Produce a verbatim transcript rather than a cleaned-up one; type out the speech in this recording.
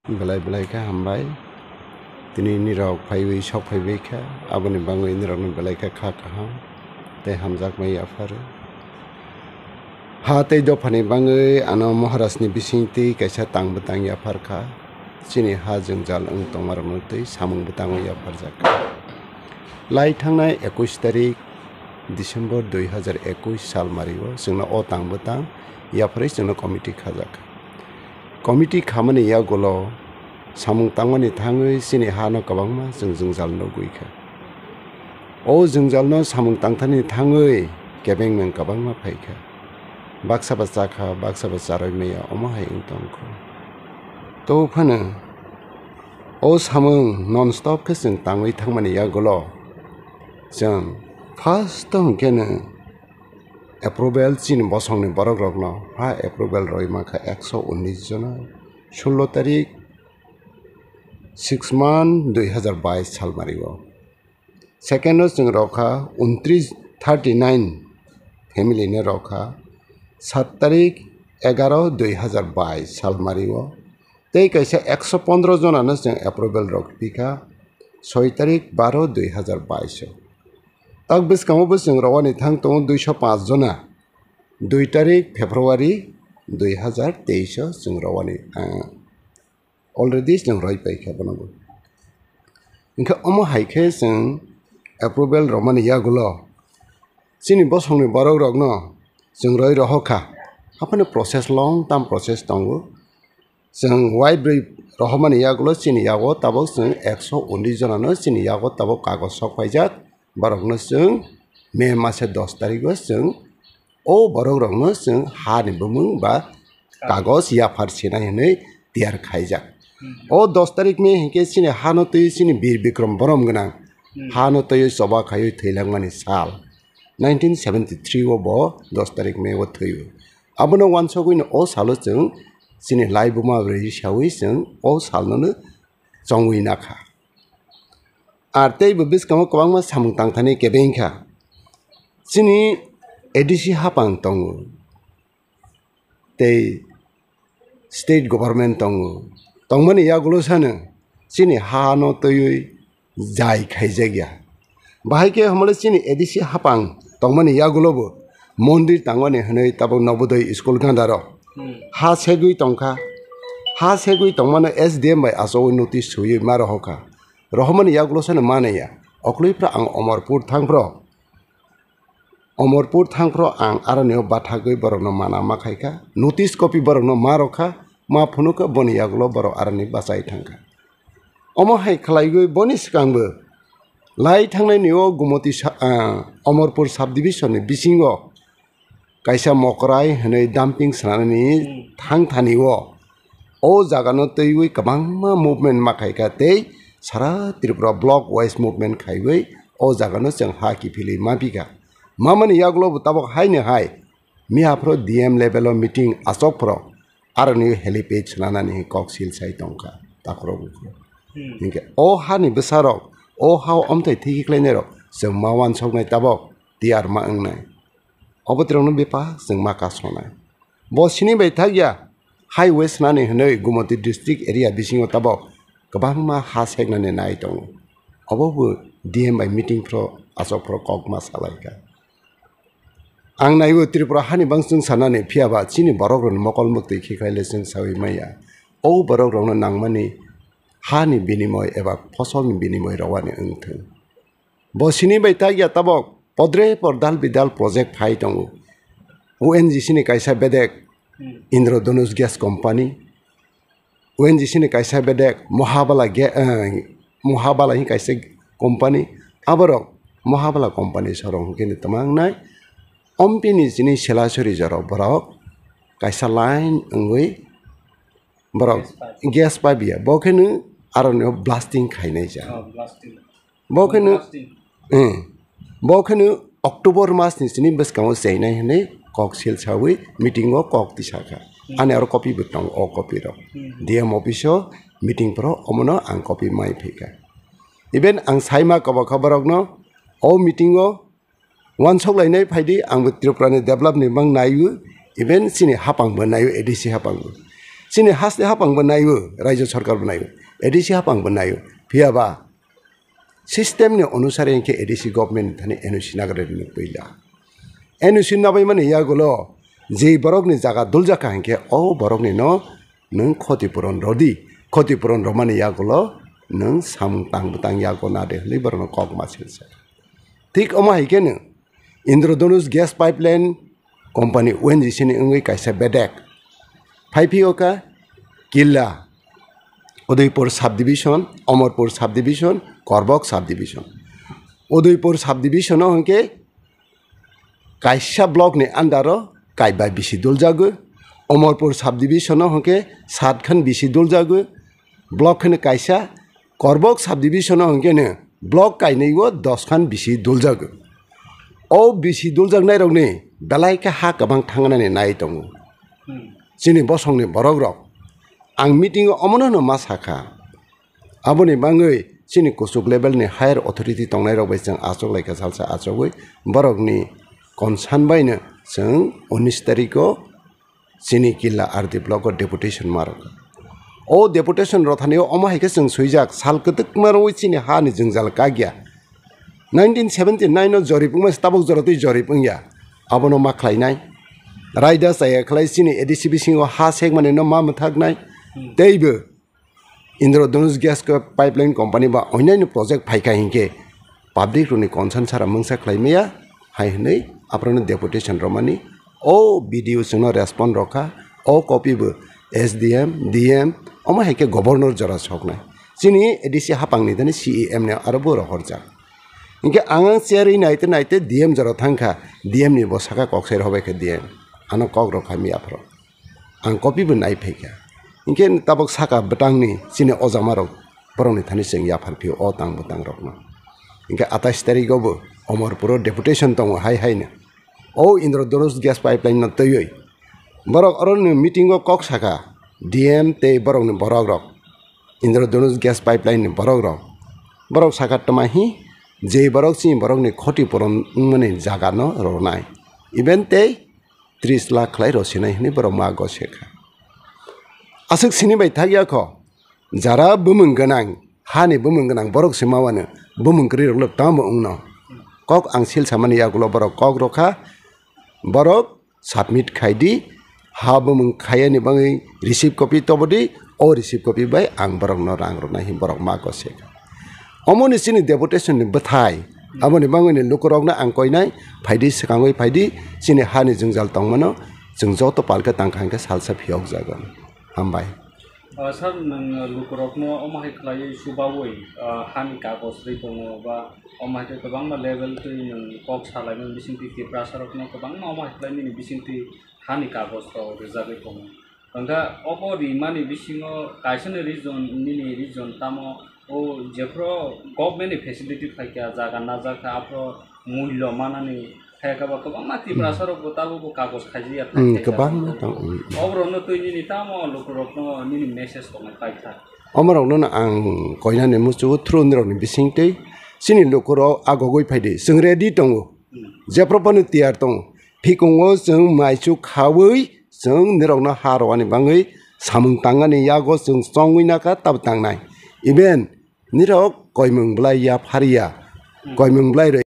Belai belai khe hambai. Tini nirok phaiwi sok phaibai kha, aboni bagwi nirokno belai khe kha kaham tei hamjakmai yapharo. Ha tei dophani bagwi ano Maharajni bisingtwi kaisa tang bwtang yaphar kha. Chini ha jwngjal wng tongmarokno twi samung bwtangwi yapharjak kha. Lai thangnai ekush tarik December dui hazar ekush salmario chwngno o tang bwtang yapharwi chwngno committee khajak kha. Committee khamani yagulo samung tangmani thangwi chini hano kwbangma chwng jwngjal nugwi kha. O jwngjalno samung tangthani thangwi kebengmeng kwbangma phai kha. Baksa ba cha kha, baksa ba charwi maya, omo hai wng tong kho. To phano o samung non stop khe chwng tangwi thangmani yagulo chwng first hwnkhe no approval chini bosongni borokrokno ha approval rwi mankha ekso unis jona, sullo tarik six month dui hazar bais salmario. Second o chwng rokha untris, thirty nine family ni rokha sat tarik egaro dui hazar bais salmario. Tei kaisa ekso pondro jona no chwng approval rok pikha soi tarik baro dui hazar bais o. Tak bwskango bo chwng rowani thang tongo duiso panch jona, dui tarik February dui hazar teis o chwng rowani, ah, already chwng roi paikha bono bo. Hinkhe omo hai khe chwng approval romani yagulo chini bosongni borok rokno chwng roi rohokha. Haphano process, long term process tongo. Chwng waibrwi rohormani yagulo chini yago tabuk chwng ekso unis jonano chini yago tabuk kagoj sok paijak. Borokno chwng May masa dos tarigo chwng o borokrokno chwng hani bumung ba kagoj yaphar sinai hwnwi tiyar khaijak. O dos tarik May hinkhe chini hano twi chini Bir Bikrom borom gwnang hano twi choba khaiwi thwilangmani sal. Nineteen seventy three o bo dos tarik May o thwio. Abono wansogwino o salo chwng chini laibuma rwi sawi chwng o salnono chongwi nakha. Ar tei bo bwskango kwbangma samung tangthani kebeng kha. Chini A D C hapang tongo, tei state government tongo. Tongmani yagulo sano chini hano twiwi jai khaijakya. Bahai khe hwnmale chini A D C hapang tongmani yagulobo mondir tangmani hwnwi tabuk Nobodoi school gandaro ha segwi tongkha. Ha segwi tongmano S D M bai achugwi notice swiwi ma rohorkha. Rohormani yagulo sano manaya. Okloi phra ang Omorpur thangphro. Omorpur thangphro ang aroni o bathagwi borokno mana ma khaikha. Notice copy borokno ma rokha. Ma phunukha boni yagulo borok aroni bachai thangkha. Omo hai khlaiwi boni swkangbo lai thangnaini o Gumoti sa-, ah, Omorpur subdivision ni bisingo kaisa mokrai hwnwi dumping swnamnani thangthani o, o jagano twiwi kwbangma movement ma khaikha tei sara Tripura block wise movement khaiwi o jagano chwng ha kiphilwi ma bikha. Mamani yagulo bo tabuk haino hai miyaphro D M level o meeting achokphro aroni helipad swnanani kok sil sai tongkha takhro bukhro. Hinkhe o hani bwsarok, o hao omthai thiki khlainairok chwng ma wansoknai tabuk tiyar ma wngnai. Obo tirokno bepar chwng ma kasonai. Bo sini bai thakya highway swnani hwnwi Gumoti district area bisingo tabuk kwbangma ha seknani nai tongo. Obo bo D M bai meeting phro achokphro kok ma salaikha. Ang naiwi Tripura hani bangchwng sanani, phiyaba chini borokrokni mokol muktwi khiklaile chwng sawi maya. O borokrokno nangmani hani binimoy eba phosolni binimoy rowani wngthwng. Bo sini bai tagya tabok podre por dal bidal project phai tongo. O N G C ni kaisa bedek Indradhanush Gas Company, O N G C ni kaisa bedek Mohabala ge-, eh, Mohabala hing kaisa company, aborok Mohabala company sorong hingke ni twmangnai. Ompini chini Selasuri jorok borok kaisa line wngwi borok gas pipe ya, bo khe no aroni blasting khainai ja. Bo kheno, eh, bo kheno October mas ni sini bwskango chainai hinwi kok sil sawi meeting o kok tisa kha. Ani aro copy bo tongo, o copy rok. D M office o meeting phro omono ang copy mai phaikha. Even ang saima kobo kha borokno, o meeting o wansok lainai phaidi, ang bo Tripura ni develop ni bang naiwi, even chini hapang bo naiwi, A D C hapang bo. Chini haste hapang bo naio, raijo sarkar bo naio, A D C hapang bo naio. Phiya ba system ni onusare hinkhe A D C government thani N O C nagra rwna puila. N O C nabai mani yagulo je borok ni jaga duljak kha hinkhe o borok ni no nwng khoti puron rodi, khoti puron romani yagulo nwng samung tang bwtang yago nade hwnwi borokno kok ma silsa. Thik omo hai khe nwng Indradhanush gas pipeline company O N G C ni wngwi kaisa bedek phai phio kha Killa, Udaipur subdivision, Amarpur subdivision, Korbok subdivision. Udaipur subdivision o hinkhe kaisa block ni under o kaiba bisi duljago. Amarpur subdivision o hinkhe saat khan bisi duljago. Block kheno kaisa, Korbok subdivision o hinkhe no block kainwi o dos khan bisi duljago. O bisi duljaknai rokni belai khe ha kwbang thangnani nai tongo. Hmm. Chini bosongni borok rok. Ang meeting o omono no ma sakha. Aboni bangwi chini kuchuk level ni higher authority tongnai rok bai chwng achuk lai kha salsa achugwi borokni concern bai no chwng unis tarikh o chini Killa R D block o deputation ma rwkha. O deputation rwthani o omo hai khe chwng swijak sal kwtwkma rwui chini ha ni jwngjal kakya. Nineteen seventy nine o jorip wngma se tabuk jora twi jorip wngya. Abono ma khlainai. Raida chaya khlai chini A D C bisingo ha sekmani no ma mwthaknai. Hmm. Teibo Indradhanush gas co-, pipeline company ba onyaino project phaikha hinkhe public rokni concern sara mungsa khlai maya hai hwnwi aphrono deputation romani. O B D O chwngno respond rokha, o copy bo S D M, D M, omo hai khe governor jora soknai. Chini A D C hapangni thani C E M ni aro bo rohorjak. Hinkhe ang ang chair wi naite naite D M jora thangkha, D M ni bo saka kok sai rohorbai kha D M. Ano kok rok kha mi aphro. Ang copy bo nai phaikha. Hinkhe tabuk saka bwtangni chini ojama rok borokni thani chwng yaphar phio o tang bwtang rokno. Hinkhe atais tarikh o bo Omorpuro deputation tongo hai haino. O Indradhanush gas pipeline no twiwi. Borok oroni meeting o kok saka D M tei borokni borok rok. Indradhanush gas pipeline ni borok rok. Borok saka tama hi je borok chini borokni khoti puron wngmani jaga no rwnai. Even tei tris lakh khlai rw sinai hwnwi borok ma go se kha. Aswk sini bai thak ya kho, jara bumung gwnang, hani bumung gwnang borok se ma wano, bumung kwrwi rok le tamo wngno. Kok ang sil samani yagulo borok kok rw kha, borok submit khai di, ha bumung khayani bagwi receipt copy tobo di, o receipt copy bai ang borokno rang rwnai hwnwi borok ma go se kha. Omoni chini deputation ni bwthai, aboni bangwini lukurokno ang koinai, phaidi swkangwi phaidi, chini hani jwngjal tongmano chwng joto palkhe tangkha hinkhe salsa phiyokjago. Hambai. Ah, sir, nwng lukurokno omo hai khlaiwi chubaui, ah, hani kagoj rwi tongo ba omo hai khe kwbangma level twi nwng kok salaimani bisingtwi Tiprasarokno kwbangma omo hai khlai nini bisingtwi hani kagoj rok rijagwi tongo. Hwnkhe obo rimani bisingo kaisani region, nini region tamo o jephru government ni facility phaikha, jaga najak kha, aphuru mullo manani phaikha ba kwbangma Tiprasa rok bo tabuk bo kagoj khaijakya Hmm, thangkhe kwbangma jaga tong, hmm. Oborokno twi nini tamo lukurokno nini message tongnai paikha. Omorokno no ang koinani muchungo through nirokni bisingtwi chini lukurok agogwi phaidi, chwng ready tongo, Hmm. jephru phano tiyar tongo. Phikungo chwng maichuk khaui chwng nirokno ha rwani bangwi samung tangani yago chwng chongwi nakha tabo tangnai. Even nirok koimung bwlai yaphariya, koimung bwlai rwi